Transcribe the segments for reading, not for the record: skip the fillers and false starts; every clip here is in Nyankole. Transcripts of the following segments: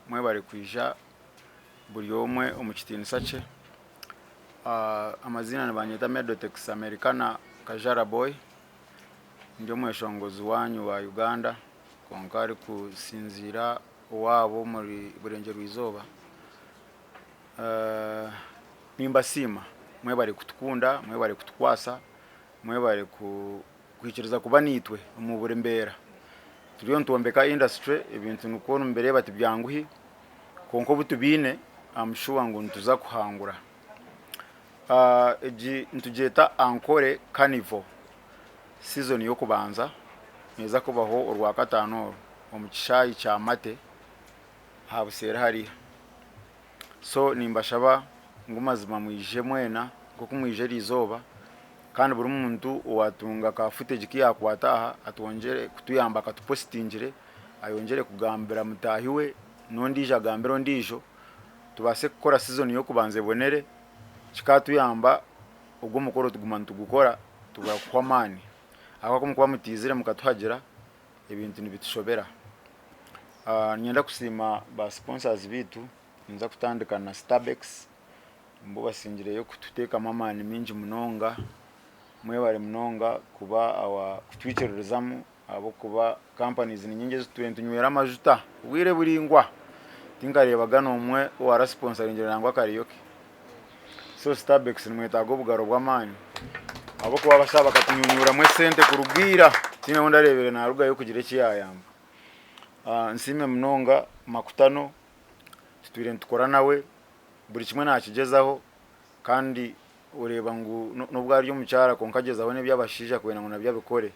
Mwebare kwija buri omwe omu kitiinisa kye. Amaziina nibanyeta Medotex Americana Kajara Boy. Ndi omweshongozi waanyu wa Uganda kwonka arikusinziira owaabo omuri Burengyerwa Izooba. Nimbasiima mwebare kutukunda, mwebare kutukwasa, mwebare kwikiriza kuba naitwe omu buri mbeera. Turiyo nitwombeka industry ebintu nikwo nimubireeba tibyanguhi kwonka obu tubiine am sure ngu nituza kuhangura. Egi nitugyeta Ankole Carnival season y'okubanza neeza kubaho orwakataano oru omu kishaayi kya Mate aha buseeri hariya. So nimbashaba ngu mazima mwije mwena nk'oku mwija eriizooba kandi buri muntu owaatunga ka footage ku yaakwata aha atwongyere kutuyamba akatupositingire ayongyere kugambira mutaahi we n'ondiijo agambire ondiijo tubaase kukora season y'okubanza ebonere kikaatuyamba ogwo omukoro tuguma nitugukora tubura kuhwa amaani ahabw'okuba ku mukuba mutaizire mukatuhagira ebintu nibitushobera. Niinyenda kusiima ba sponsors baitu, ninza kutandika na Stabex, nibo basingireyo kututeekamu amaani maingi munonga, mwebare munonga kuba our kutwikiririzamu ahabw'okuba companies ni nyingi ezi tutwire nitunywera amajuta obwire buraingwa, tinkareebaga n'omwe owarasiponsaringire nangwa karaoke. So Stabex nimwetaaga obugaro bw'amaani ahabw'okuba abashaho bakatunyunyuuramu esente kuruga ira tihaine ou ndareebire naarugayo kugira eki yaayamba. Nsiime munonga Makutano tutwire nitukora nawe buri kimwe naakigyezaho kandi oreeba ngu n'obu ari omukyara kwonka agyezaho n'eby'abashaija kwenda ngu nabyo abikore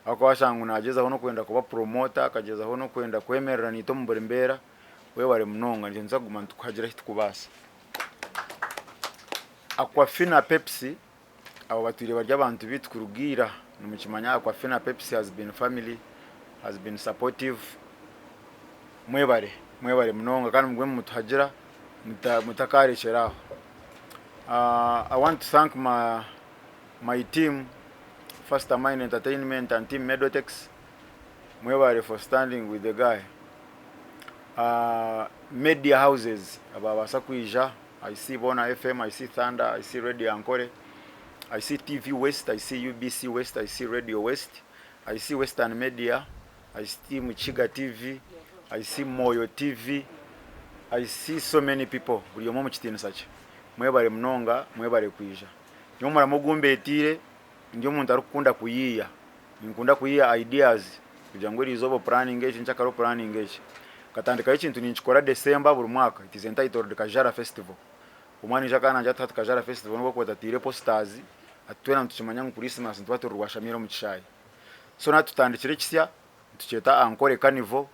ahabw'okuba washanga ngu naagyezaho n'okwenda kuba promoter akagyezaho n'okwenda kwemerera naitwe omu buri mbeera, webare munonga naitwe nituza kuguma nitukuhagira ahu turikubaasa. Aquafina Pepsi abo batwire bari abantu baitu kuruga ira nimukimanya Aquafina Pepsi has been family has been supportive mwebare mwebare munonga kandi mugume nimutuhagira mutakarekyera aho. I want to thank my, my team Faster Mind Entertainment and team Medotex mwebare for standing with the guy. Media houses ababaasa kwija, I see Boona FM, I see Thunder, I see Radio Ankole, I see TV West, I see UBC West, I see Radio West, I see Western Media, I see Mukiga TV, I see Moyo TV, I see so many people buri omwe omu kitiinisa kye. Mwebare munonga, mwebare kwija. Nyowe omurimo ogu mbeetiire, ndi omuntu arikukunda kuyiiya. Ninkunda kuyiiya ideas kugira ngu erizooba opuraninge eki nkyakare opuraninge eki. Nkatandikaho ekintu ninkikora December buri mwaka it is entitled Kajara festival. Omwe naija akaba nangira ati hati Kajara festival nobu okuba otatiire posters ati twena nitukimanya ngu Christmas nituba turi Rwashamiire omu kishaayi. So nahati tutandikire ekisya nitukyeta Ankole carnival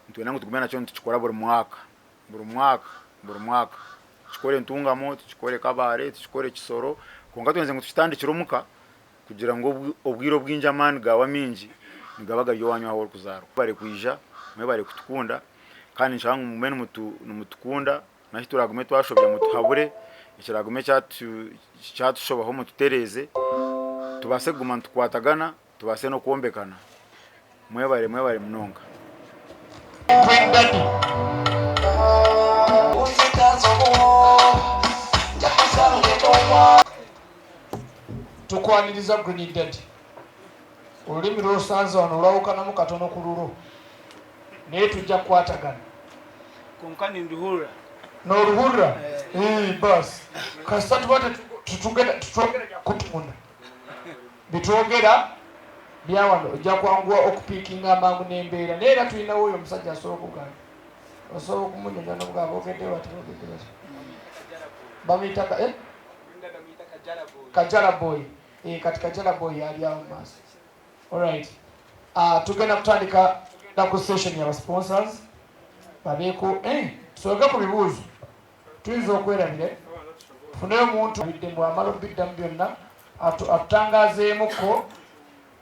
nitwenda ngu tugume nakyo nitukikora buri mwaka, buri mwaka, buri mwaka. Tukikore Ntungamo, tukikore Kabale, tukikore Kisoro kwonka twenze ngu tukitandikire omuka kugira ngu obwire obwingi amaani gaawe amaingi nigaba gari owaanyu ahu orikuzaarwa. Mwebare kwija, mwebare kutukunda kandi ninshaba ngu mugume nimutukunda n'ahu turaagume twashobya mutuhabure, ekiraagume kyatushobaho mututereeze tubaase kuguma nitukwatagana tubaase n'okwombekana. Mwebare mwebare munonga. Queen Daddy. Tukwaniriza Green Daddy. Olulimi lw'osanze wano lwawukanamu katono ku lulwo naye tujja kukwatagana. Kwonka ninduhurira. Noruhurira? Eeh baasi kasita tuba tetugenda tetwogera bya kutunda. Byetwogera bya wano ojja kwanguwa okupiikinga amangu n'embeera naye era tulinawo oyo omusajja asobola okugamba osobola okumunyonyola n'omugamba boogedde bati boogedde bati bamuyita ka eh? Kajala boy eh, kati Kajala boy ali awo mu maaso alright uh, tugenda kutandika tugenda ku session ya sponsors babeeko eh, tusooke ku bibuuzo Tuyinza okwerabira tufuneyo omuntu abiddemu bw'amala obiddamu byonna atutangaazeemukko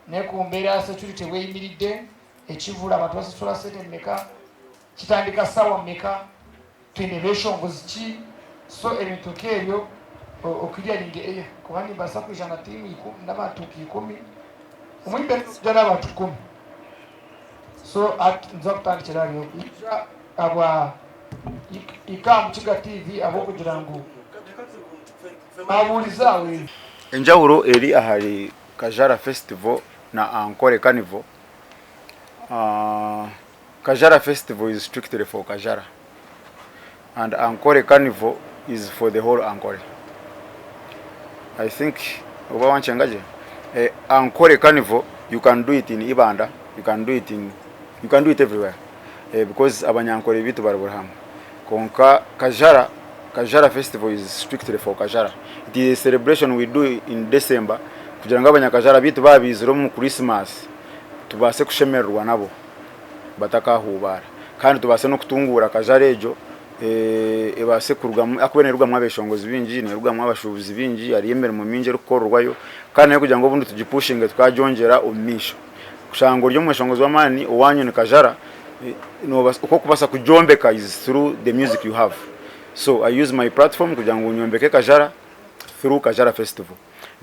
ne ku mbeera ya security bweyimiridde, ekivvulu abantu basasula ssente mmeka, kitandika ssaawa mmeka, twine beeshongozi ki, so ebintu nk'ebyo okiriyaringa eya kuba nimbaasa kwija na tiimu n'abantu nka ikumi, omwibere nituja n'abantu ikumi so hati nituza kutandikira ahari ogwo. Abwa Ika Mukiga TV ahabw'okugira ngu abuurize awe. Enjawulo eri ahari Kajara Festival na Ankole Carnival, Kajara Festival is strictly for Kajara and Ankole Carnival is for the whole Ankole. I think oba wankyenga gye? Ankole Carnival you can do it in Ibanda, you can do it in, you can do it everywhere. Because abanyankore bitu bari buri hamwe kwonka kajara kajara festival is strictly for kajara it is a celebration we do in December kugira ngu abanyakajara bitu baba bizire omu Christmas tubaase kushemererwa nabo batakahubaara kandi tubaase n'okutunguura kajara egyo ebaase kurugamu ahakuba nerugamu abeshongozi bingi nerugamu abashuubuzi bingi hariyo emirimo mingi erikukorerwayo kandi nayo kugira ngu obundi tugipushinge tukagyongyera omu maisho. Kushanga ori omweshongozi w'amaani owanyu ni Kajara, oku orikubaasa kugyombeka is through the music you have. So I use my platform kugira ngu nyombeke Kajara through Kajara festival.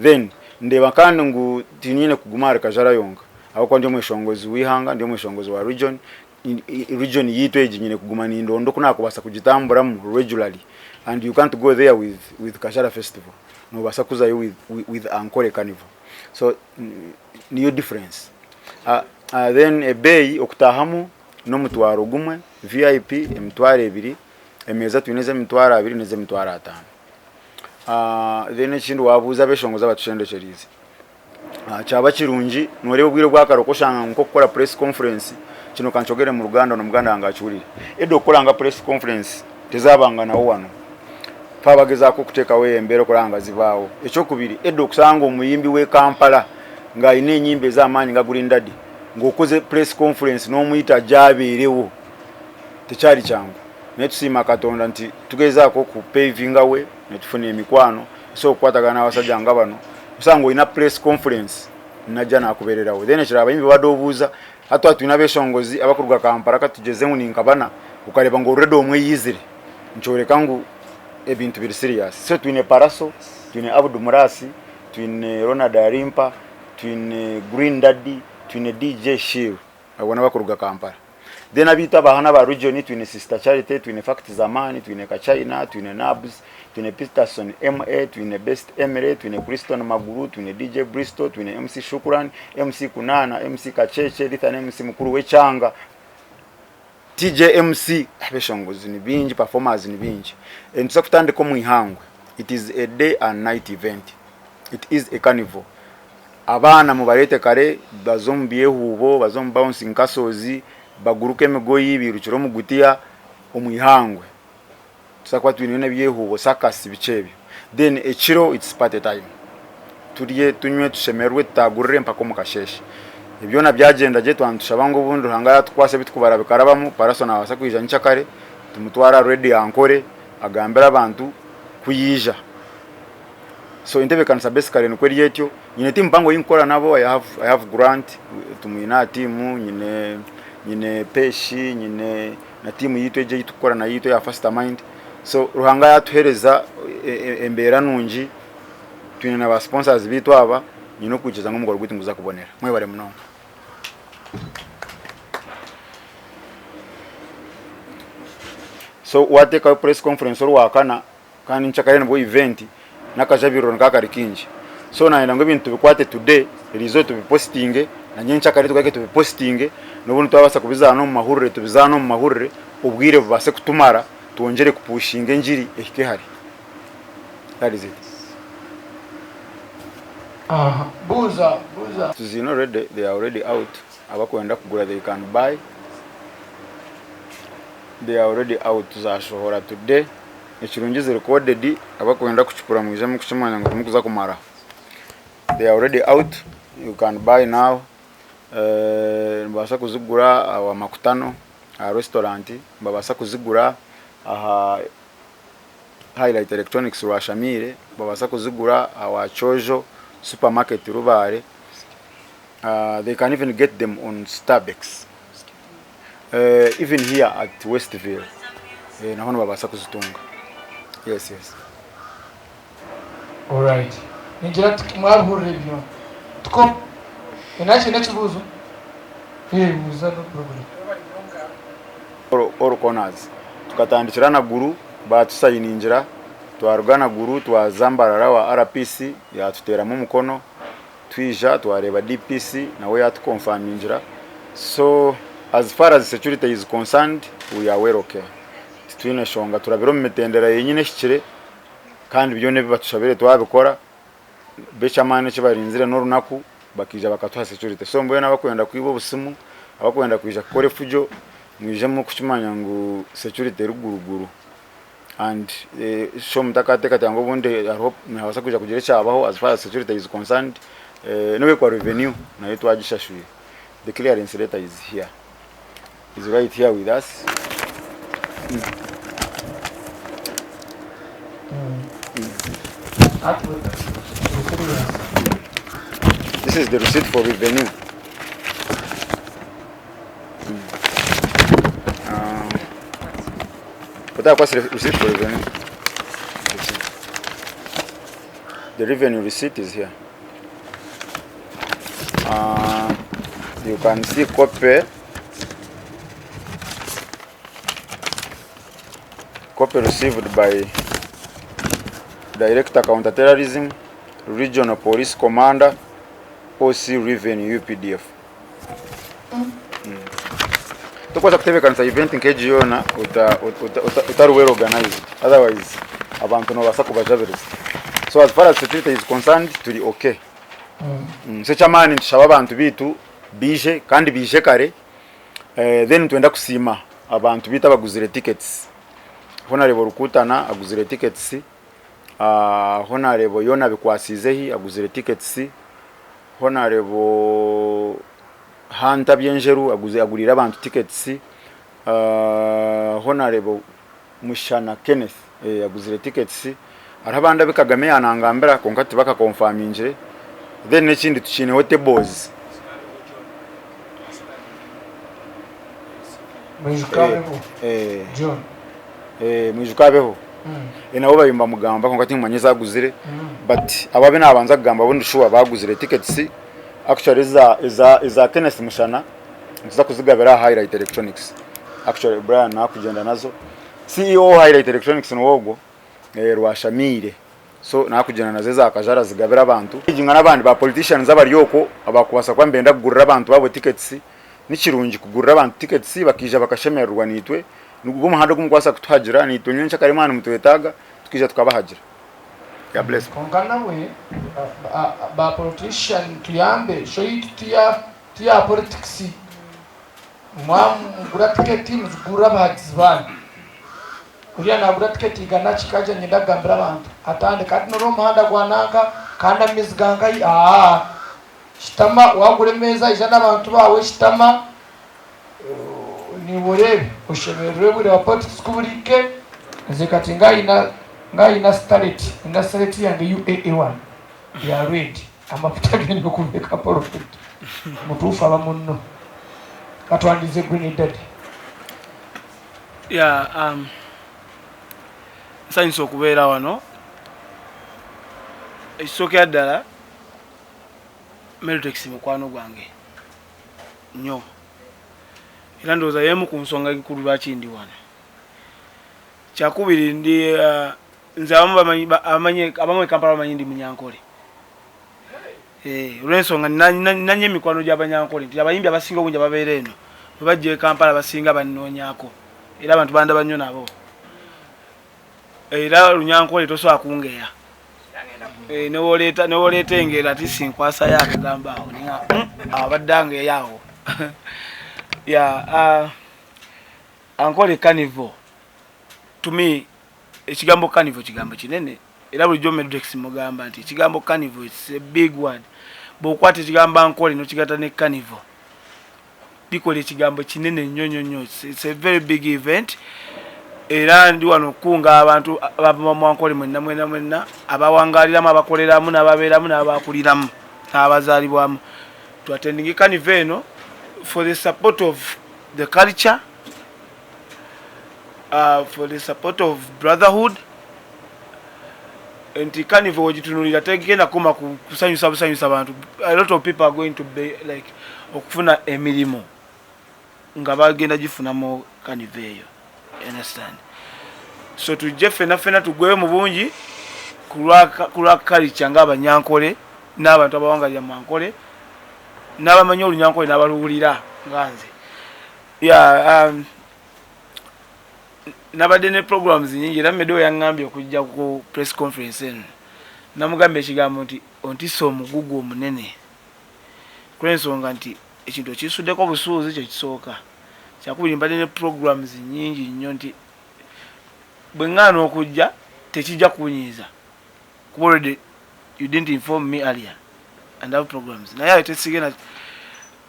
Then ndeeba kandi ngu tinyine kuguma ahari Kajara yonka ahabw'okuba ndi omweshongozi w'eihanga, ndi omweshongozi wa region, region yaitu egi nyine kuguma nindonda oku naakubaasa kugitamburamu regularly and you can't go there with Kajara festival, noobaasa kuzayo with Ankole carnival. So niyo difference. Then ebeeyi okutaahamu n'omutwaro gumwe, VIP emitwaro ebiri, emeeza twine ez'emitwaro abiri n'ez'emitwaro ataano. Then ekindi waabuuza abeshongozi abatushendekyereize, kyaba kirungi nooreeba obwire obwa kare oku oshanga ngu nk'okukora press conference, kino ka nkyogere mu Ruganda n'omuganda wange akiwurire, eda okukora nka press conference tezabanganaho wanu. Twabagezaku okutekaho embeera okuraba nga zibaaho. Ekyokubiri, edda okusanga omuyimbi w'e Kampala nga ayine enyimba ez'amaani nga Green Daddy nga okoze press conference n'omuyita aje abeerewo tekyari kyangu. Naye tusiima Katonda nti tugezaako oku pavinga way netufuna emikwano esobola okukwatagana n'abasajja nga bano osanga olina press conference najja nakubererawo. Then ekirala abayimbi obadde obuuza hati twaba twine abeshongozi abakuruga Kampala katugyeze ngu ninkabana okareeba ngu already omwe yaizire. Nikyoreka ngu ebintu biri serious. So twine Pallaso, twine Abdu Murasi, twine Ronald Arimpa, twine Green Daddy, twine DJ Shiru abo n'abakuruga Kampala. Then abaitu aba hanu aba region twine Sister Charity, twine Fact Zamani, twine Kachina, twine Nabs, twine Peterson MA, twine Best Emily, twine Criston Maguru, twine DJ Bristol, twine MC Shukran, MC Kunana, MC Kacheche, Lithan MC mukuru w'ekyanga. TJMC, Abeshongozi ni bingi, performers ni bingi. Nituza kutandika omu ihangwe. It is a day and night event. It is a carnival. Abaana mubareete kare baze omu byehuubo, baze omu bouncing castles, baguruke emigoyi, bairukire omu gutiya omu ihangwe. Nituza kuba twineyo n'ebyehuubo, circus, biki ebyo. Then ekiro it's party time. Turye, tunywe, tushemererwe, tutaagurire mpaka omu kasheeshe. Ebyo byona byagyenda gye twaba nitushaba ngu obundi Ruhanga yaatukwasa ebi turikubara bikarabamu, Pallaso naabaasa kwija nyenkyakare tumutware aha reediyo Ankore agambire abantu ku yaija. So entebeekanisa basically nikwo eri etyo. Nyine tiimu mpango ei ndikukora nabo, I have, I have Grant tumwine aha tiimu, nyine nyine Peshi, nyine na tiimu yaitu egi ei turikukora nayo yaitu eya Faster Mind. So Ruhanga yaatuheereza embeera nungi, twine na ba sponsors baitu aba, nyine okwikiriza ngu omukoro gwaitu niguza kubonera. Mwebare munonga. So waateekaho press conference orwakana kandi nkyakare nibwo event n'akajabiriro nikaba kari kaingi. So nayenda ngu ebintu tubikwate today, eriizooba tubipositinge na nyenkyakare tugaruke tubipositinge n'obundi twabaasa kubizaana omu mahurire tubizaane omu mahurire obwire bubaase kutumara twongyere kupushinga engiri ehike hare. That is it. Aha, buuza, buuza. Tuziine already, they are already out, abakwenda kugura they can buy, they are already out tuzashohora today. Ekirungi ziri coded abakwenda kukikura mwije mukukimanya ngu timukuza kumaraho. They are already out you can buy now nibabaasa kuzigura awa Makutano aha restaurant, nibabaasa kuzigura aha Highlight Electronics Rwashamiire, nibabaasa kuzigura awa Kyojo supermarket Rubare, they can even get them on Starbex. Even here at Westville naho nibabaasa kuzitunga. Yes yes. Alright. Ningira nti mwabihurira ebyo. Tuko Oine ekibuuzo? Ee, buuza no problem. all corners. Tukatandikira Naguru baatusayiningira, twaruga Naguru twaza Mbarara owa RPC yaatuteeramu omukono, twija twareeba DPC nawe yaatukonfamingira. So as far as security is concerned, we are well okay. Titwine shonga, turabire omu mitendera yenyine ehikire kandi byona ebi batushabire twabikora. Bo eky'amaani eki barinzire n'orunaku bakaija bakatuha security. So mbwenu abakwenda kwiba obusimu, abakwenda kwija kukora efujo, mwije murikukimanya ngu security eri guruguru and sho mutakateekateeka ngu obundi hariho nihabaasa kwija kugira ekyabaho as far as security is concerned, n'obu erikuba revenue nayo twagishashwire. The clearance letter is here, is right here with us. This is the receipt for revenue. Otakwasire receipt for revenue. The revenue receipt is here. You can see copy. Copy received by Director Counter Terrorism, Regional Police Commander, OC Revenue UPDF. Tokubaasa kutebeekanisa event nk'egi yoona otari well organized otherwise abantu noobaasa kubajabiriza. So as far as security is concerned turi okay. So eky'amaani nitushaba abantu baitu baije kandi baije kare. Then nitwenda kusiima abantu baitu abaguzire tickets. Honarebo Rukutana aguzire tickets, Honarebo Yona Bikwasizehi aguzire tickets, Honarebo Hunter Byenjeru aguriire abantu tickets, Honarebo Mushana Kenneth aguzire tickets. Hariho abandi abu Kagame yaanangambira kwonka tibakakonfamingire. Then n'ekindi tukiineho tables. Mwijuka abeho John. Mwijuka abeho nabo bariyo nibamugamba kwonka tinkimanya ezi aguzire but abo abu nabanza kugamba bo ndi sure baguzire tickets actually eza Kenneth Mushana nituza kuzigabira aha Highlight Electronics actually Brian nakugyenda nazo CEO wa Highlight Electronics niwe ogwo Rwashamiire. So nakugyenda nazo eza Kaja arazigabira abantu. Nka n'abandi ba politicians abari okwo abakubaasa kuba nibenda kugurira abantu baabo tickets, nikirungi kugurira abantu tickets bakaija bakashemererwa naitwe, nigwo omuhanda ogu mukubaasa kutuhagira naitwe nyencakare mwaba nimutwetaaga tukaija tukabahagira. God bless. Kwonka nabwe ba politician tuyambe show yaitu tiya politics mwamugura ticket muzigurire abahagizi banyu. Oriya nagura tiketi igana kikaija niinyenda kugambira abantu atandika ati noreeba omuhanda gwa nanka kandi amaizi ga nkahi aa shutama wagura emeeza ija n'abantu baawe shutama naiwe oreebe oshemererwe obwire bwa politics ku burihike nze kati ngayina stareti nyina stareti yange UAA wanu ya red amafuta genda okuva e Kampala okudda mutuufu aba munno katwanirize Green Daddy. Yeah, um, nsanyuse okubeera wano. Ekisookera ddala Meltex mukwano gwange nnyo era ndowooza y'emu ku nsonga enkulu lwaki ndi wano. Kyakubiri ndi uh, nze abamu bamanyi abamu e Kampala bamanyi ndi Munyankole. Eh, olw'ensonga nina nnyo emikwano gy'Abanyankole nti abayimbi abasinga obungi ababeera eno bwe bajja e Kampala basinga bannoonyaako era abantu bandaba nnyo nabo era Olunyankole tosobola kungeya eh, newoleeta engero ati sinkwasayo akagambo awo ninga hmm, abadde angeya awo ya ah, Ankole Carnival to me ekigambo carnival kigambo kinene era bulijjo Medrex mugamba nti ekigambo carnival it's a big word. Bw'okwata ekigambo Ankole n'okigatta ne carnival bikola ekigambo kinene nnyo nnyo nnyo. It's a very big event era ndi wano okukunga abantu abava mu Ankole mwenna mwenna mwenna abawangaaliramu abakoleramu n'ababeeramu n'abakuliramu n'abazaalibwamu to attending carnival eno for the support of the culture uh, for the support of brotherhood nti carnival wegitunulira tegenda koma kusanyusa busanyusa bantu a lot of people are going to be like okufuna emirimu. nga bagenda gifuna mu carnival eyo. You understand? So tujje ffena ffena tugweyo mu bungi ku lwa culture ng'Abanyankole n'abantu abawangalira mu Ankole n'abamanyi Olunyankole n'abaluwulira nga nze. Yeah, nabadde ne programs nyingi era Medo yaŋŋambye okujja ku press conference eno. Namugamba ekigambo nti ontisse omugugu omunene kulw'ensonga nti ekintu okisuddeko obusuuzi kye kisooka. Kyakubiri mbadde ne programs nyingi nnyo nti bwe ŋŋaana okujja tekijja kunyiiza kuba already you didn't inform me earlier and have programs, naye ate sigenda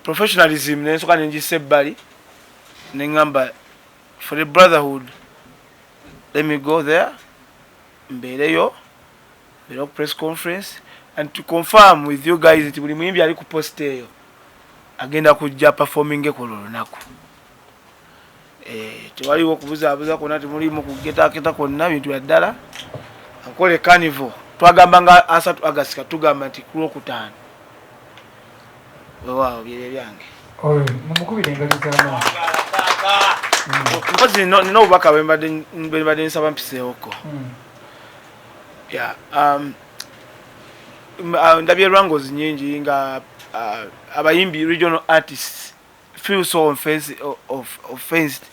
professionalism nensooka nengissa ebbali ne ŋŋamba for the brotherhood let me go there mbeereyo mbeereyo ku press conference and to confirm with you guys nti buli muyimbi ali ku post eyo agenda kujja performing ku olwo lunaku. Eh, tewaliwo okubuzaabuza kwonna, temulimu kugetaketa kwonna, bintu bya ddala. Ankole Carnival twagamba nga 30 August, katugamba nti ku Lwokutaano. Wewaawo, byebyo byange. Oyo mumukubire engalo z'amaanyi. Mpozi nina obubaka bwe mbadde nsaba mpiseewoko. Yeah, ndabye wrongs nyingi nga abayimbi regional artists feel so offensed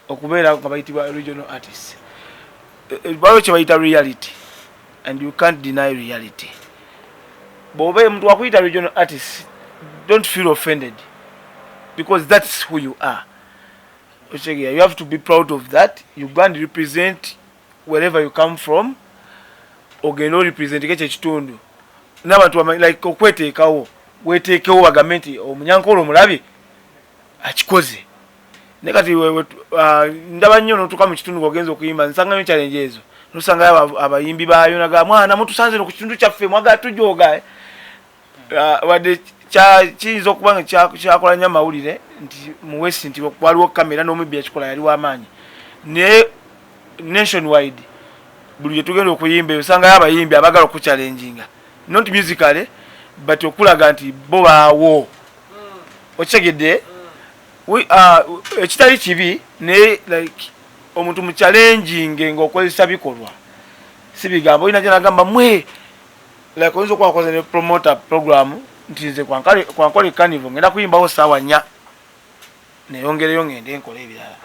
okubeera nga bayitibwa regional artists. Waliwo kye bayita reality and you can't deny reality. Bw'oba omuntu wakuyita regional artist, don't feel offended because that's who you are. Okitegeera? You have to be proud of that. You go and represent wherever you come from, ogende orepresenteko ekyo ekitundu n'abantu bamanyi, like okweteekawo, weteekewo bagambe nti omunyankole omulabye akikoze. Naye kati ndaba nnyo notuuka mu kitundu ng'ogenza okuyimba, nsangayo challenge ezo, nosangayo abayimbi baayo naga mwana mutusanze no ku kitundu kyaffe mwagala tujooga. Wadde kiyinza okuba nga kyakola nnyo amawulire nti mu west nti waliwo kamera n'omubbi yakikola yali w'amaanyi, naye nationwide buli gye tugenda okuyimba eyo osangayo abayimbi abagala okuchallenginga, not musically but okulaga nti bo baawo. Okitegedde? Ekitali kibi, naye like omuntu mu challenging ng'okozesa bikolwa si bigambo. Olina gyenagamba mwe like oyinza okuba wakoze ne promoter program nti nze kwankole carnival ngenda kuyimbawo 4:00, neyongereyo ngende nkole ebirala.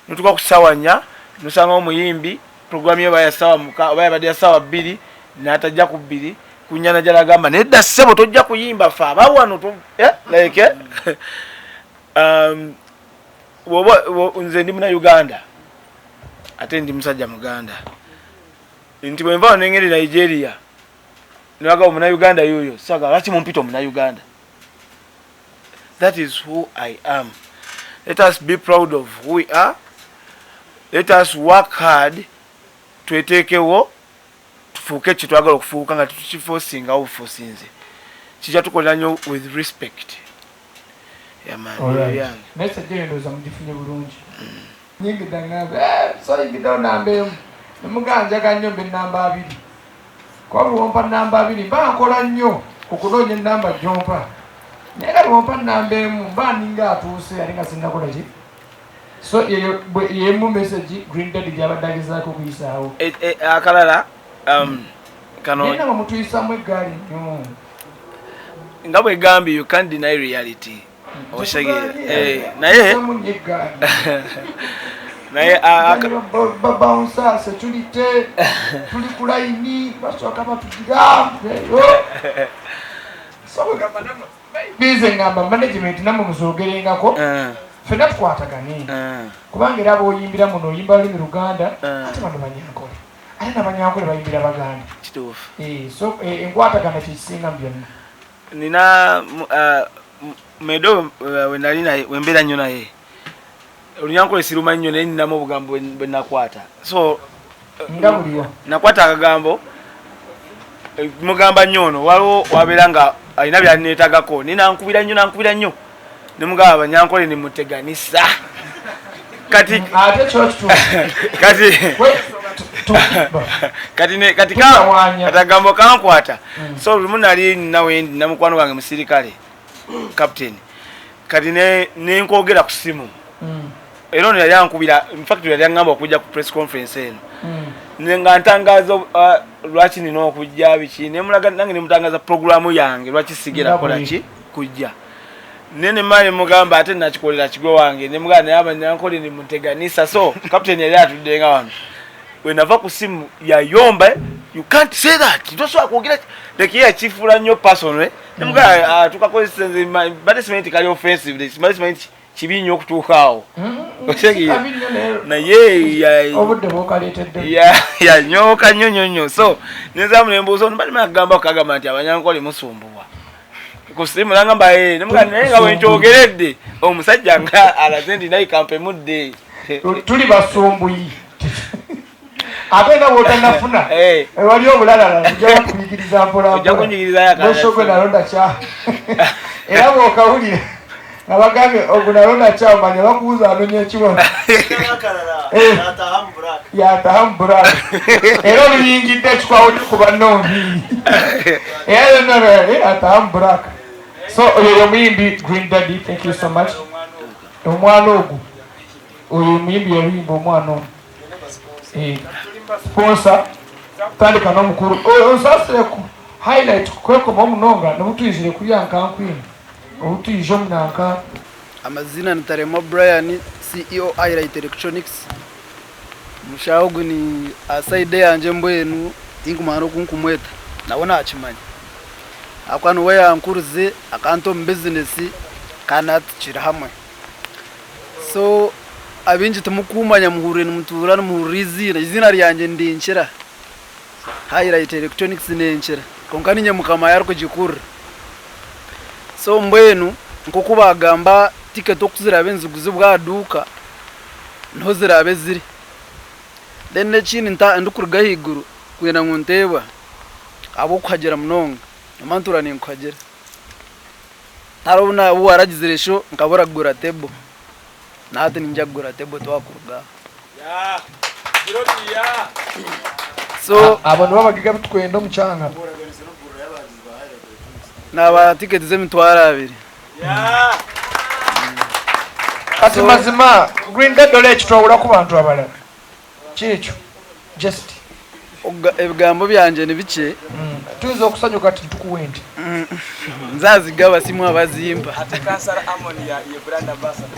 Notuka ku 4:00 nosangawo omuyimbi program ye oba ya 6:00 oba yabadde ya 2:00 n'atajja ku 2 ku 4, najala agamba nedda ssebo tojja kuyimba fe abawano like nze ndi muna Uganda ate ndi musajja muganda nti bwenva wano nengeri Nigeria nebagamba omuna Uganda yoyo saga lwaki mumpita omuna Uganda? That is who I am. Let us be proud of who we are. Let us work hard, tweteekewo tufuuke kye twagala okufuuka nga tetukiforcingawo buforcinze. Kijja tukolera nnyo with respect. Yeah, man, Alright. Message eyo ndowooza mugifunye bulungi. Nyingidde ŋŋambe soyingiddewo namba emu nemugamba njagala nnyo mbe namba 2, kuba buli wompa namba 2 mba nkola nnyo okunoonya enamba gyompa, naye kati wompa namba emu mba ninga atuuse ate nga sinnakola ki. So eyo yemu message Green Daddy gyabadde agezaako okuyisaawo. Akalala kano. Naye namwe mutuyisamu eggaali nnyo. Nga bwegambye, you can't deny reality. Okitegeera? Naye Tuyisamu nnyo eggaali. Naye Babouncer security tuli ku layini basooka batugira eyo. So bwegamba namwe bize ngamba management namwe muzogerengako, ffenna tukwatagane, kubanga era b'oyimbira muno oyimba lulimi Luganda, ate bano Banyankole, ate n'Abanyankole bayimbira Baganda. Kituufu. So enkwatagana kyekisinga mu byonna. Nina medo wenali naye wembeera nnyo naye Olunyankole sirumanyi nnyo, naye ninamu obugambo bwe nakwata. So nga buliwa? Nakwata akagambo, mugamba nnyo ono waliwo wabeera nga alina byaneetagako, naye nankubira nnyo, nankubira nnyo, nemugamba Abanyankole nemuteganisa kati. Ate kyo kituufu. Kati kati ne kati Tutawaanya. Kati agambo kankwata. So lumu nali nawe namukwano gwange musirikale captain. Kati nenkwogera ku simu era ono yali ankubira, infact yali angamba okujja ku press conference eno nga ntangaza lwaki nina okujja biki, nemulaga nange nemutangaza programu yange lwaki sigera kukola ki kujja. Nene mane mugamba ate nakikolera kigwe wange, nemugamba naye abanyankole nimuteganisa. So captain yali atudde nga wano, wenava ku simu yayomba, you can't say that, tosobola kwogera like ye yakifuula nnyo personal, eh? Nemugamba ah, tukakozesa nze badde simanyi nti kali offensive, simanyi nti kibi nnyo okutuuka awo. Otegeera? Naye obudde bwokaleetedde yanyooka nnyo nnyo nnyo. So nenzamu nembuuza ono balima akugamba kagamba nti abanyankole musumbuwa ku simu, nangamba eh, nemugamba naye nga wenkyogeredde omusajja nga alaze nti naye kampemudde. Tuli basumbuyi ate nga bwotanafuna eh. Wali obulalala ojja kuyigiriza mpolampola nalonda kya era bwokawulira nga bagambye ogwo nalonda kya omanya bakubuuza anonya ekiwano eh. Yataha mu buraka era oluyingidde ekikwawuli ku banno nviiri era yonna eh, ataha mu buraka. So oyo yomuyimbi Green Daddy, thank you so much. Omwana ogwo oyo omuyimbi yaluyimba omwana ono. Eh, sponsor tandika n'omukuru onsasire ku highlight kwekoma omunonga nobutwizire kurya nka nkwini obutwije omunanka. Amazina ni Taremwa Brian, CEO Highlight Electronics. Omushaho ogu ni aha side eyangye mbwenu tinkumanya n'oku nkumweta nawe nakimanya ahabw'okuba niwe yankurize akanta omu bizinesi kandi hati tukiri hamwe. So abaingi timukumanya muhurire nimutuura nimuhurira eiziina, eiziina ryangye nindinkira Highlight Electronics nenkira kwonka ninye mukama arikugikurira. So mbwenu nk'oku baagamba tiketi oku ziraabe niziguzibwa aha duuka niho ziraabe ziri. Then n'ekindi ndikuruga ahaiguru kwenda ngu nteebwa ahabw'okuhagira munonga, noomanya ntuura ninkuhagira. Hariho obu obu waaragizire sho nkabura kugura table, na hati niinyija kugura table twakuruga aha. So Abo nibo abagiga abu tukwenda omu kyanga. Naabaha tiketi z'emitwaro abiri. Kati mazima Green Daddy ora ekitwawura ku bantu abalala kyekyo just. Ebigambo byangye ni bikye. Tuyinza okusanyuka ati nitukuwa ente. Nzazigaba simwe abazimpa.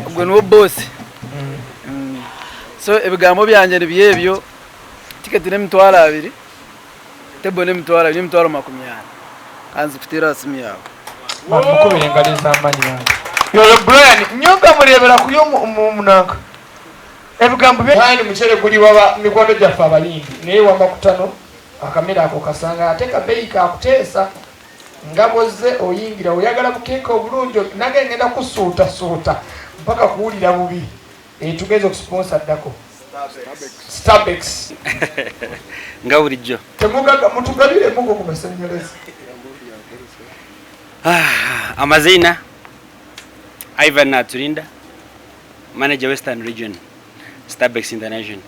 Ogwe niwe boss. So ebigambo byangye nibyo ebyo, tiketi n'emitwaro abiri. Table n'emitwaro abiri n'emitwaro 40. Ka nzikuteere aha simu yaawe. Bamukubire engaro ez'amaani bambi. Yoyo Brian nyowe nkamureebera kuri omu nanka ebigambo bye. Brian muchere guri waba mikwano gyaffe abayimbi naye wama kutano akamere ako okasanga ate kabeyi kakuteesa nga bwozze oyingira oyagala bukeeke obulungi nange ngenda kusuuta suuta mpaka kuwulira bubi. Eh, tugenze ku sponsor addako Starbex. Nga bulijjo. Temugaga mutugabire mugo ku masannyalaze. Ah, amazina Ivan Naturinda, manager Western Region, Starbex International.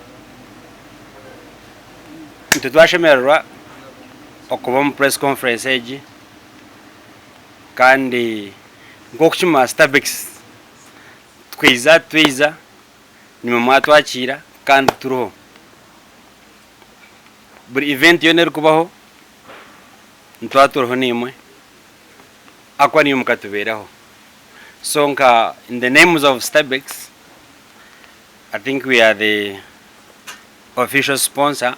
Nitwe twashemererwa okuba omu press conference egi kandi nk'okukima Starbex Twaiza twaiza nimwe mwatwakiira kandi turiho. Buri event yoona erikubaho nituba turiho naimwe ahakuba naimwe mukatubeeraho. So nka in the names of Stabex, I think we are the official sponsor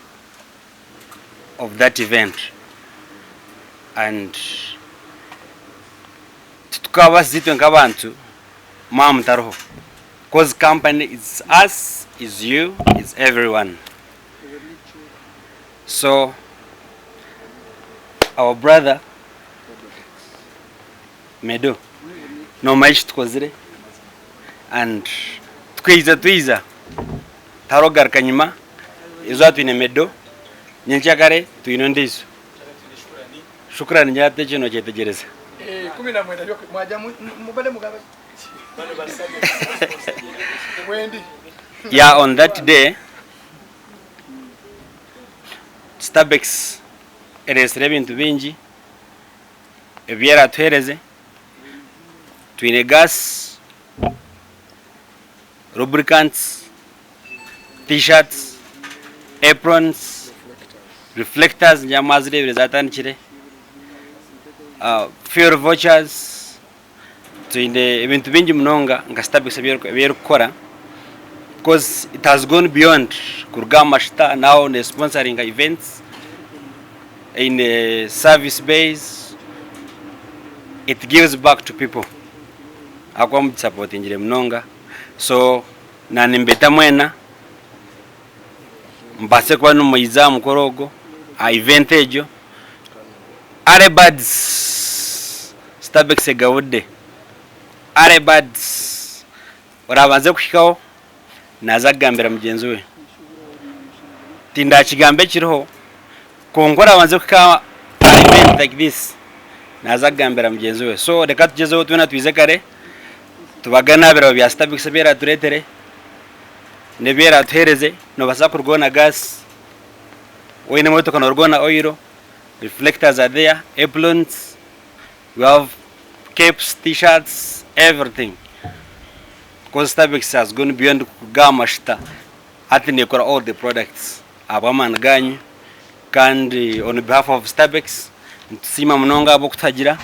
of that event and titukabaasize itwe nk'abantu Mwaba mutariho coz company is us is you is everyone so our brother Medo nomanya ekitukozire and tukaija twija tihariho kugaruka nyima eizooba twine Medo nyenkyakare twine ondiijo Shukrani nyaata ekyo nokyetegyereza. Yeah on that day Stabex eresire ebintu bingi ebi eratuhereze. Twine gas. Lubricants, T-shirts, aprons, reflectors ngira mwazireebire zatandikire, fuel vouchers, twine ebintu bingi munonga nka Stabex ebi erikukora because it has gone beyond kuruga aha mashita now ne sponsoringa events, eine service base, it gives back to people ahakuba mugisapotingire munonga so Nanimbeta mwena mubaase kuba nimwija aha mukoro ogwo, aha event egyo. Early birds, Stabex egabudde. Early birds, oraabanze kuhikaho naaza kugambira mugyenzi we. Tindakigamba ekiriho, kwonka oraabanze kuhika aha event like this, naaza kugambira mugyenzi we. So reka tugyezeho twena twize kare. Tubagane aha birabo bya Stabex ebi eratureetere n'ebi eratuheereze. Noobaasa kurugaho na gaasi, waine emotoka noorugaho na oil, reflectors are there, aprons, we have caps, t-shirts, everything because Stabex has gone beyond kuruga aha mashita hati neekora all the products ahabw'amaani gaanyu kandi on behalf of Stabex nitusiima munonga ahabw'okutuhagira.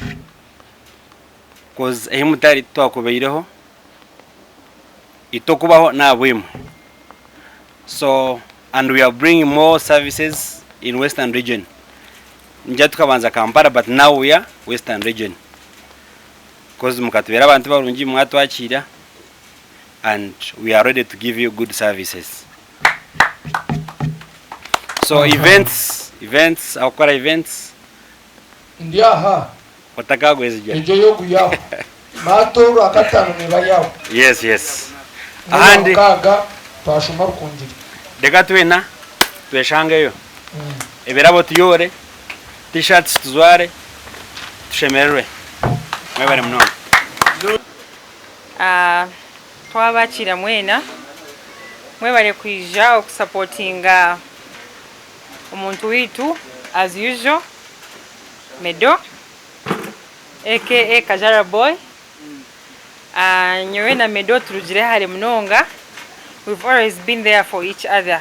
Coz ahi mutari titwakubaireho, itwe okubaho nahabwimwe so and we are bringing more services in western region ningira tukabanza Kampala but now we are western region coz mukatubera abantu barungi mwatwakiira and we are ready to give you good services so events events akukora events Ndi aha. Otakagwezigya. Egyo y'oguyaho. Maate orwakataano neeba yaawe. Yes yes. Ahandi. N'orwamukaaga twashoma Rukungiri. Reka twena tweshangeyo. Ebirabo tuyoore, t-shirts tujware, tushemererwe. Mwebare munonga. Twabakiira mwena. Mwebare kwija okusapotinga Omuntu waitu as usual Medo aka Kajara boy nyowe na Medo turugire hare munonga we've always been there for each other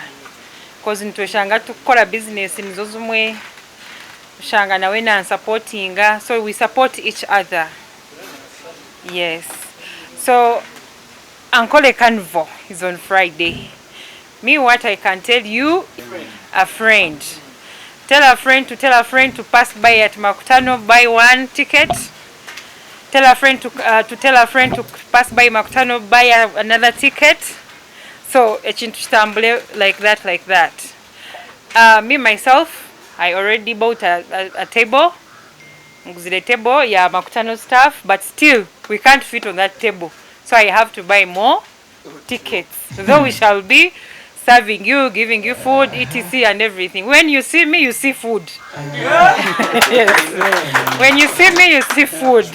coz nitweshanga turikukora business nizo zimwe oshanga nawe nansapotinga so we support each other yes so Ankole carnival is on Friday Me what I can tell you a friend tell a friend to tell a friend to pass by at Makutano buy one ticket tell a friend to, uh, to tell a friend to pass by Makutano buy a, another ticket so ekintu kitambule like that like that uh, me myself I already bought a, a, a table nguzire table ya Makutano staff but still we can't fit on that table so I have to buy more tickets though we shall be serving you giving you food etc and everything when you see me you see food yes. when you see me you see food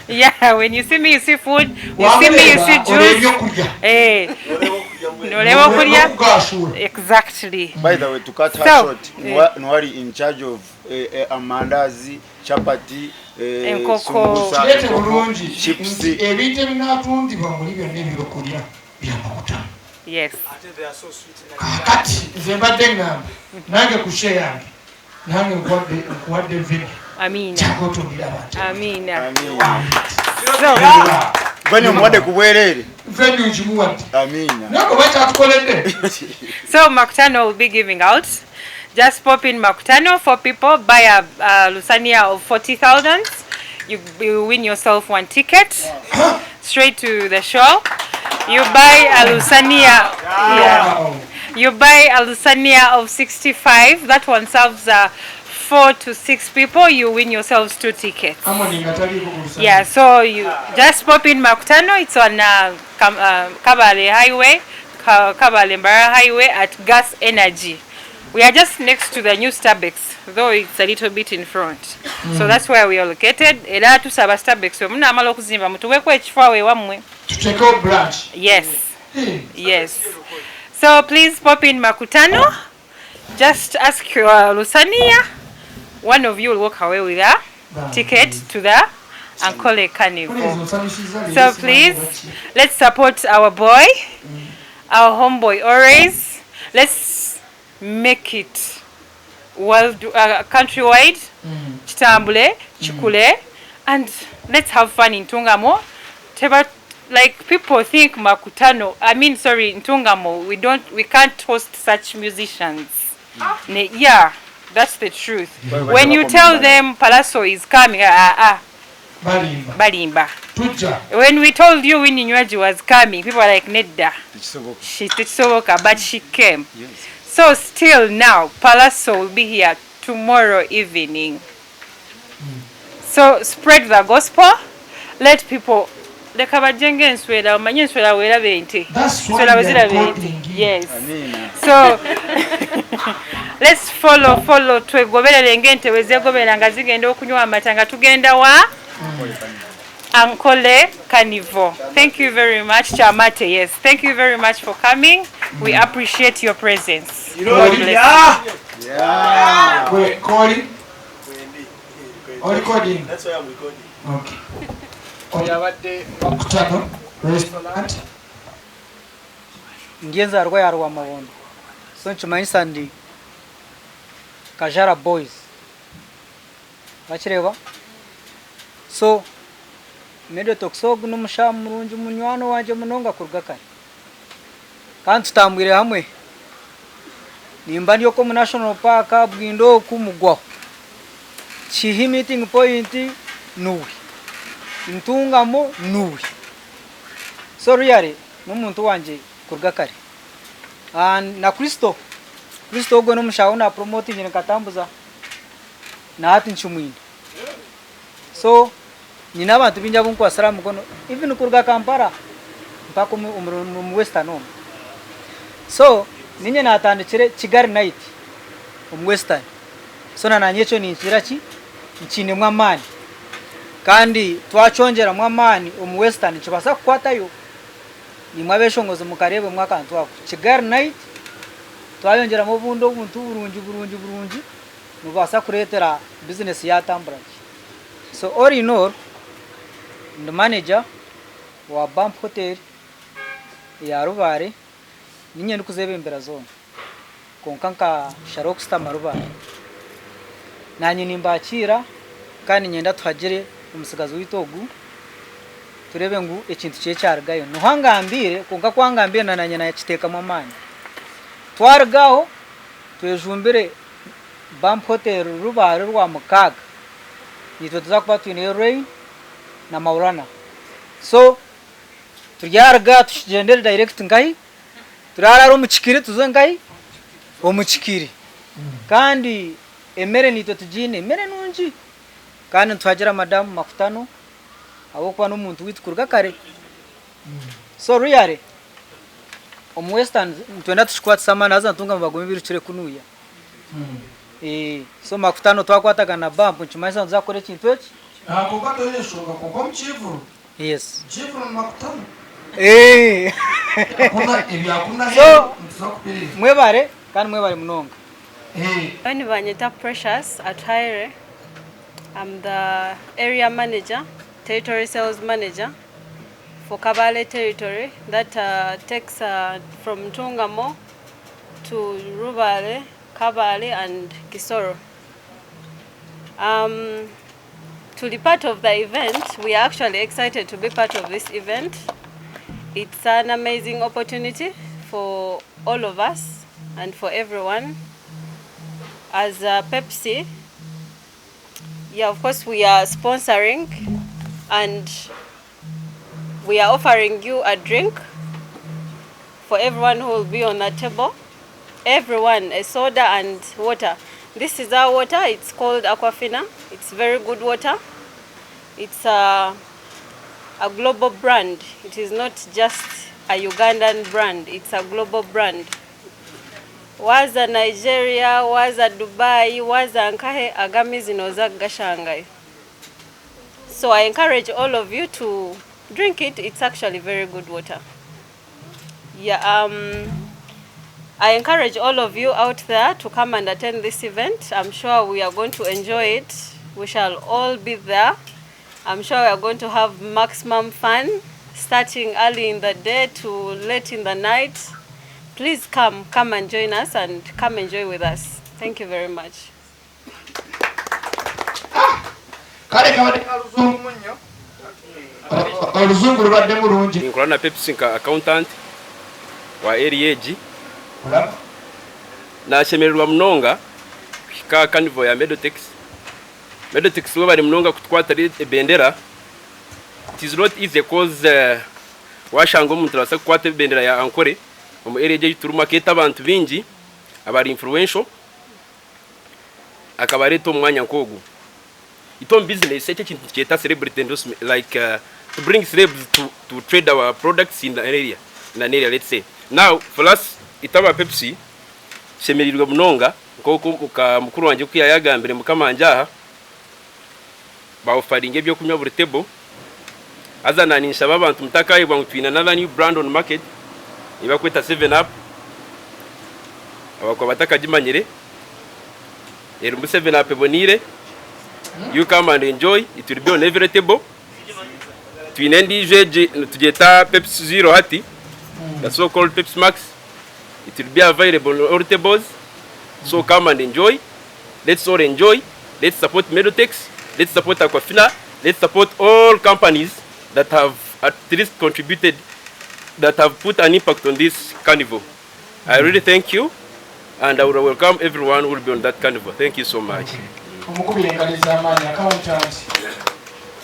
yeah when you see me you see food you see me you see juice eh noreeba okurya exactly By the way, to cut her So, short, eh. niwe ari in charge of eh, eh, amandazi, chapati, Enkoko. sumbusa, Kireete enkoko, bulungi chips. nti ebintu ebinaatundibwa muli byonna ebyokulya bya makutano. Yes. Kaakati nze mbadde ŋŋamba nange ku share yange nange nkuwadde nkuwadde venue. Amiina. Jangu otundire abantu. Amiina. Amiina. So, Venue omuwadde ku bwereere. Venue ngimuwadde. Amiina. Naye oba kyatukoledde. So Makutano will be giving out. Just pop in Makutano for people, buy a, a Lusania of 40,000. You, you win yourself one ticket straight to the show. You buy a Lusania. Yeah. You buy a Lusania of 65. That one serves uh, four to six people. You win yourselves two tickets. Yeah, so you just pop in Makutano. It's on uh, Kam, uh, Kabale Highway, Kabale Mbarara Highway at Gas Energy. We are just next to the new Starbucks, though it's a little bit in front. Mm. So that's where we are located. Era tusaba Starbucks we munamala okuzimba mutuweko ekifo awo ewammwe. Tutekewo branch. Yes. Hey. Yes. So please pop in Makutano. Just ask your Lusania. One of you will walk away with a ticket to the Ankole Carnival. So please, let's support our boy, our homeboy always. Let's make it world, countrywide, kitambule, kikule, and let's have fun in Ntungamo. Teba, like people think Makutano, I mean sorry, Ntungamo, we don't, we can't host such musicians. Ne, yeah, that's the truth. When you tell them Pallaso is coming, ah, ah, Balimba. Balimba. Tujja. When we told you Winnie Nwagi was coming, people were like, Nedda. She tekisoboka, but she came. Yes. So still now, Pallaso will be here tomorrow evening. So spread the gospel. Let people leka bajje ng'enswera, omanye enswera weeraba ente. That's why Enswera we bwe are ziraba ente. recording. Yes. Amina. So let's follow, follow, twegoberere ng'ente bwe zeegoberera nga zigenda okunywa amata nga tugenda wa Ankole Carnival. Thank you very much, Chamate. Yes, thank you very much for coming. We appreciate your presence. God bless. Yeah. Gwe koli? Oli recording? That's why I'm recording. Okay. Oyo abadde Makutano restaurant. Ndi enzarwa ya Rwamabondo, so nikimanyisa ndi Kajara boys. Wakireeba? So Mediotox ogu n'omushaho murungi munywani wangye munonga kuruga kare. Kandi tutambwire hamwe. Nimba ndi okwo omu National Park Bwindo oku mugwaho. Kihi meeting point niwe. Ntungamo niwe. So really n'omuntu wangye kuruga kare. Na Kristo. Kristo ogwo n'omushaho na promotingire nkatambuza. Na hati nkimwine. So nyine abantu baingi abu nkwasire aha mukono even kuruga Kampala mpaka omu Western omu. So ninye natandikire Kigali night omu Western. So na nanye ekyo ninkigira ki? Nkiinemu amaani. Kandi twakyongyeramu amaani omu Western nikibaasa kukwatayo. Nimwe abeshongozi mukareebemu akantu ako. Kigali night twayongyeramu obundi obuntu burungi burungi burungi nibubaasa kureetera bizinesi yatambura gye. So all in all, ndi manager wa Bump Hotel ya Rubare, ninye ndikuzebembera zoona. Kwonka nka shara okusitama Rubare. Nanye nimbakiira kandi niinyenda tuhagire omutsigazi waitu ogu tureebe ngu ekintu kye kyarugayo. Niho angambiire kwonka ku angambiire na nanye nakiteekamu amaani. Twaruga aho twejumbire Bump Hotel Rubare orwa mukaaga. Naitwe tuza kuba twineyo Rain na Maulana. So turyaruga tugyendere direct nkahi? Turarara omu kikiri tuze nkahi? Omu kikiri. Kandi emere naitwe tugiine, emere nungi. Kandi nituhagira madamu Makutano ahabw'okuba n'omuntu waitu kuruga kare. So really omu Western nitwenda tukikwatise amaani haza ntunga ngu bagume bairukire kunuya. So Makutano twakwatagana na Bump nikimanyisa ngu nituza kukora ekintu eki. Kwonka toine enshonga kwonka omu kivuru. Yes. Kivuru ni Makutano. Ebyakuna So nituza kubireeba. mwebare kandi mwebare munonga. Nyowe nibanyeta Precious Atuhaire, I'm the area manager, territory sales manager for Kabale territory that takes from Ntungamo to Rubale, Kabale and Kisoro. To be part of the event, we are actually excited to be part of this event. It's an amazing opportunity for all of us and for everyone. As Pepsi, yeah, of course we are sponsoring and we are offering you a drink for everyone who will be on the table. Everyone, a soda and water. This is our water, it's called Aquafina. It's very good water. It's a global brand. It is not just a Ugandan brand, it's a global brand. Waza Nigeria, waza Dubai, waza nkahe agamizi noza gashangayo. So I encourage all of you to drink it. It's actually very good water. I encourage all of you out there to come and attend this event. I'm sure we are going to enjoy it. We shall all be there. I'm sure we are going to have maximum fun starting early in the day to late in the night. Please come, come and join us and come enjoy with us. Thank you very much. Kale kabadde ka luzungu nnyo. Oluzungu lubaddemu lungi. Ninkora na Pepsi nka accountant wa area egi. Nashemererwa munonga kuhika aha carnival ya Medotex. Medotex webare munonga kutukwatira ebendera. It is not easy coz washanga omuntu nabaasa kukwata ebendera ya Ankore omu area egi eyiturimu akeeta abantu baingi abari influential akabareeta omu mwanya nk'ogu. Itwe omu business eki ekintu nitukyeta celebrity endorsement like to bring celebs to, to trade our products in the area, in an area let's say. Now for us itwe aba Pepsi tushemereirwe munonga nk'oku nka mukuru wangye oku yayagambire mukama wangye aha ba offeringa ebyokunywa buri table haza na ninshaba abantu mutakayebwa ngu twine another new brand on market ei bakweta seven up abakuba batakagimanyire. Erimu seven up eboniire, you come and enjoy, it will be on every table. Twine endiijo egi nitugyeta Pepsi Zero hati, the so called Pepsi Max, it will be available on all tables, so come and enjoy, let's all enjoy, let's support Medotex, let's support Aquafina, let's support all companies that have at least contributed, that have put an impact on this carnival. I really thank you and I will welcome everyone who will be on that carnival. Thank you so much. Omukubire engalo ez'amaanyi accountant.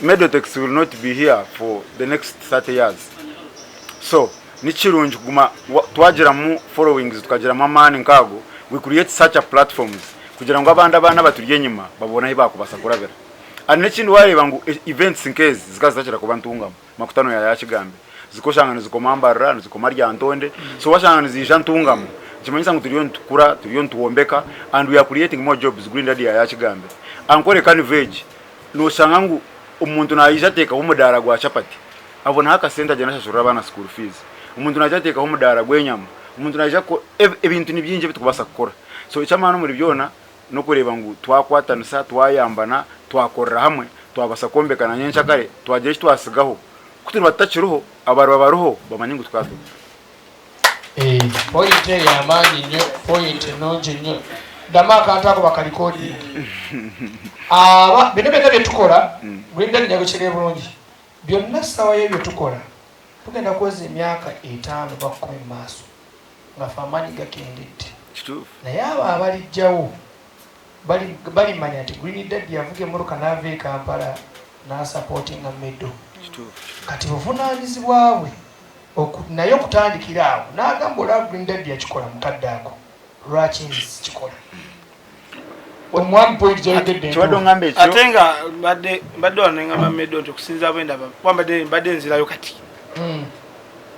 Medotex will not be here for the next 30 years so nikirungi kuguma twagiramu followings tukagiramu amaani nkaago we create such a platforms kugira ngu abandi abaana abaturi enyima babone ahu bakubasa kurabira and nekindi wareeba ngu events nkezi zikaba zitakira kuba ntungamo Makutano ya Yakigambe zika oshanga nizikoma Mbarara, nizikoma Lyantonde, so washanga niziija Ntungamo nikimanyisa ngu turiyo nitukura, turiyo nitwombeka and we are creating more jobs Green Daddy ya Yakigambe. Ankole carnival egi noshanga ngu omuntu naija ateekaho omudaara gwa chapati abonaho akasente agyenda ashashurira abaana school fees, omuntu naija ateekaho omudaara gw'enyama, omuntu naija ebintu ni bingi ebitukubaasa kukora so eky'amaani omuri byona N'okureeba ngu twakwatanisa, twayambana, twakorera hamwe, twabasa kwombeka na nyenkyakare twagira eki twatsigaho. Ku turiba tutakiriho, abariba bariho bamanye ngu tukaba turiho. Point eyo yamaanyi nnyo, point nnungi nnyo. Ddamu akantu ako bakalikodinge. Aba bino byonna bye tukola, Green Daddy nyagukyereye bulungi. Byonna ssaawa y'ebyo tukola, tugenda kuweza emyaka etaano oba kkumi mu maaso. Nga ffe amaanyi gakendedde. Naye abo abalijjawo balimanya nti Green Daddy yavuga emmotoka n'ava e Kampala n'asapootinga Medo. Kati buvunaanyizibwa bwe naye okutandikira awo n'agamba olaba Green Daddy yakikola mu kadde ako, lwaki nze sikikola? Omwami point gyayogedde ntuufu. Ate nga mbadde wano ne ngamba Medo nti okusinziira bwe ndaba kuba mbadde nzirayo kati.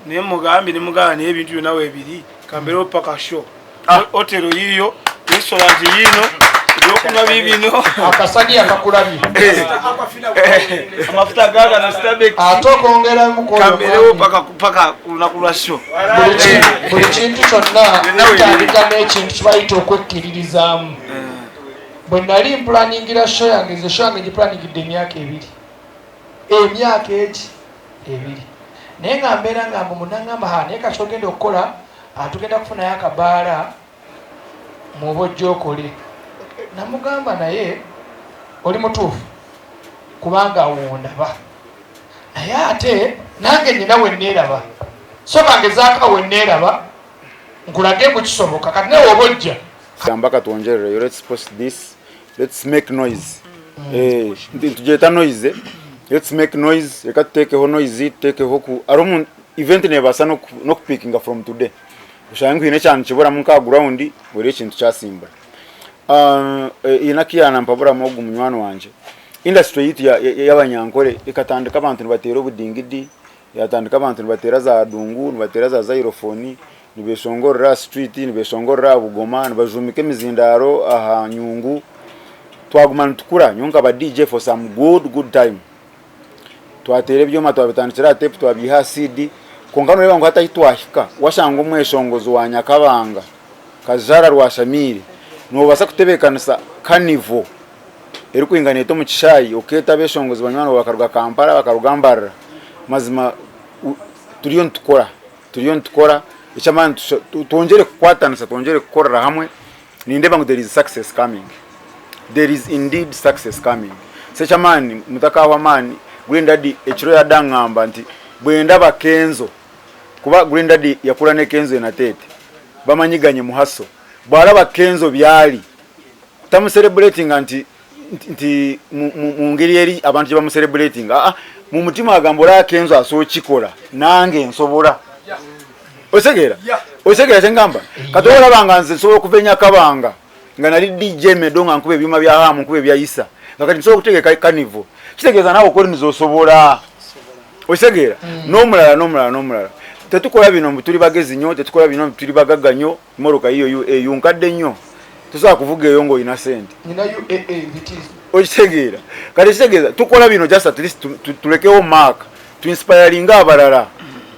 Naye mugambye ne mugamba naye ebintu byonna weebiri kambeerewo paka show. Ah. Hotelo yiyo, restaurant yiino, ebyokunywa biibino. Akasani akakulabye. Amafuta gaga na Starbucks. Ate okwongeramu ku oyo Kambeerewo mwami. paka ku lunaku lwa show. Buli kintu kyonna kitandika n'ekintu kye bayita okwekkiririzaamu. Bwe nali mpulaningira show yange, nze show yange ngipulaningidde emyaka ebiri. Emyaka egi ebiri. Naye nga mbeera nga mbu munangamba ha naye kati ogenda okukola tugenda kufunayo akabaala mwoba ojja okole. Namugamba naye oli mutuufu kubanga wondaba naye ate nange nyina wenneeraba so kangezaako awo wenneeraba nkulage mbu kisoboka kati naye woba ojja. Gamba katwongyerereyo let's post this let's make noise eh nitugyeta noise let's make noise reka tutekeho noise tutekeho ku hariho omuntu event nebaasa n'okupikinga from today oshange ngu haine ekyaba nikiburamu nka aha ground buri ekintu kyasimbura haine aku yanampaburamu ogu munywani wangye industry yaitu y'abanyankore ekatandika abantu nibateera obudingidi Yatandika abantu nibateera za dungu, nibateera za xylophone, nibeshongorera aha street, nibeshongorera aha bugoma, nibajuumika emizindaaro aha nyungu. Twaguma nitukura, nyowe nkaba DJ for some good good time. Twateera ebyoma twabitandikira aha tape twabiiha aha CD, kwonka noreeba ngu hati ahu twahika, washanga omweshongozi wa Nyakabanga, Kajara Rwashamiire, nobaasa kutebeekanisa carnival. erikwingana eti omu kishaayi okeeta abeshongozi banywani baawe bakaruga Kampala bakaruga Mbarara mazima turiyo nitukora turiyo nitukora eky'amaani twongyere kukwatanisa twongyere kukorera hamwe nindeeba ngu there is success coming there is indeed success coming so eky'amaani mutakaahwa amaani Green Daddy ekiro yadangamba nti bwendaba Kenzo kuba Green Daddy yakura ne Kenzo na Tete bamanyiganye muhaso bwaraba Kenzo byali tamucelebratinga nti nti mu ngeri eri abantu gye bamucelebratinga aa mu mutima agamba olaba Kenzo asobola okukikola nange nsobola otegeera otegeera kyengamba kati olaba nga nze nsobola okuva e Nyakabanga nga nali DJ Medo nga nkuba ebyuma bya Hamu nkuba ebya Isa nga kati nsobola okutegeka carnival kitegeeza naawe okoliniza osobola okitegeera n'omulala n'omulala n'omulala tetukola bino mbu tuli bagezi nnyo tetukola bino mbu tuli bagagga nnyo mmotoka yiyo UAU nkadde nnyo tosobola kuvuga eyo ng'olina sente Nina UAA bitiizo. Okitegeera kati kitegeeza tukola bino just at least tulekewo mark tuinspiringe abalala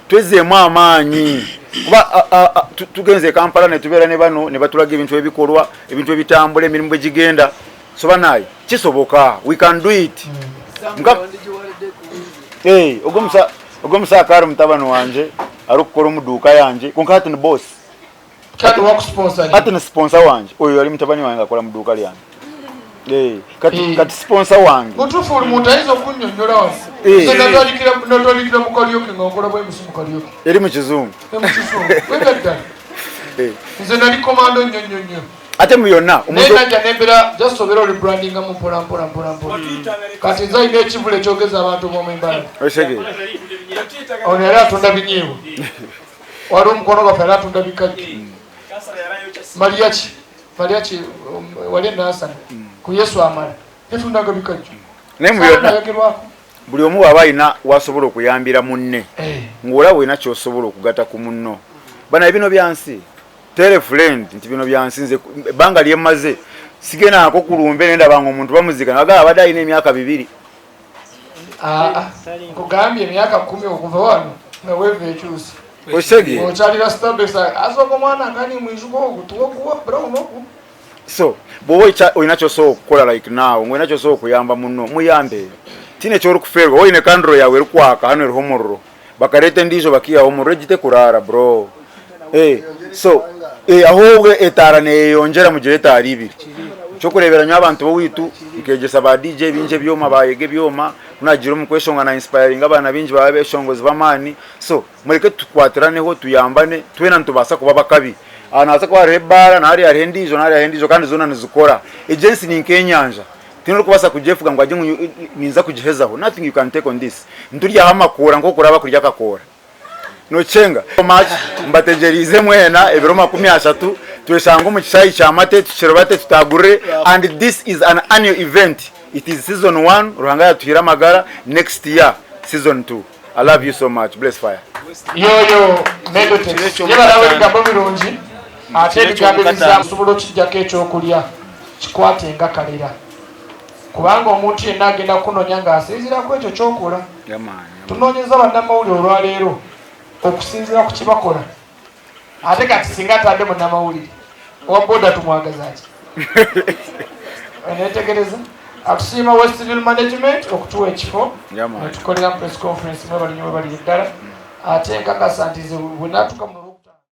twezzeemu amaanyi kuba tugenze e Kampala ne tubeera ne bano ne batulaga ebintu ebikolwa ebintu ebitambula emirimu bwe gigenda so banaye kisoboka we can do it Hey, ogwo omusaakaari mutabani wangye arikukora omu duuka yangye kwonka hati ni boss Kati wakusponsoringa? Hati ni sponsor wangye oyo yari mutabani wange akora mu duuka ryange Eh, kati eh. kati sponsor wange mutuufu buli muntu ayinza okunyonyola wano eh. nze natandikira mu karaoke nga nkola bwemusi mu karaoke eri mu kizungu mu kizungu wega ddala nze nali komando nnyo nnyo nnyo ate mu byonna naye najja nembera just obeera oli brandingamu mpola mpola mpola mpola kati nze alina ekivula ekyogeza abantu b'omu embala ono yali atunda binyeebwa waliwo omukwano gwaffe yali atunda bikajjo maliyaki maliyaki um, wali enansana mm. ku yesu amala yatundaga bikajjo naye mu byonna buli omu bwaba alina wasobola okuyambira munne eh. ng'olaba olina kyosobola okugata ku munno bana bino byansi tell a friend nti bino byansi nze ebbanga lyemmaze sigendaako kulumbe nendaba nga omuntu bamuzika nagaba abadde alina emyaka bibiri ah, ah. nkugambye emyaka kumi okuva wano nga weeva ekyusa okitegeera okyalira stabes asooka omwana akani mwizuko ogu tuwoguwa brown ogu so bwoba olina kyosobola okukola like now nga olina kyosobola okuyamba muno muyambe tine kyorikufeerwa oine kanduro yawe erikwaka hano eriho omuriro bakareta endiijo bakiihaho omuriro egi tekuraara bro eh, so eh, ahobwe etaara neyeyongyera mugire etaara ibiri kyokureebera nyowe abantu b'owaitu nkegyesa ba DJ bingi ebyoma bayega ebyoma kunagiire omu kweshonga na inspiringa abaana baingi baba abeshongozi b'amaani so mureke tukwatiraneho tuyambane twena nitubaasa kuba ab'akabi aha nihabaasa kuba hariho ebaara na hariya hariho endiijo na hariya hariho endiijo kandi zoona nizikora egi ensi ni nk'enyanja Tihaine orikubaasa kugyefuga ngu agye ngu ninza kugihezaho. Nothing you can take on this. Nituryaho amakoora nk'oku oraba kurya akakoora. Nokyenga? So much. Mbategyereize mwena ebiro 30 tweshange omu kishaayi kya Mate tukiribate tutagurire and this is an annual event. It is season one, Ruhanga yatuhaire amagara, next year season two. I love you so much. Bless fire. Yoyo Medotex yebalawo ebigambo birungi ate ebigambo ebizaamu osobola okijjako ekyokulya. Kikwate nga kalera kubanga omuntu yenna agenda kukunonya ng'asinziira ku ekyo ky'okola. Tunoonyezza bannamawulire olwaleero okusinziira ku kye bakola ate kati singa atadde munnamawulire owa boda tumwagaza ki? Oneetegereza? Atusiima Westville Management okutuwa ekifo netukolera mu press conference mwebale nnyo mwebalire ddala ate nkakasa nti nze bwe natuuka mu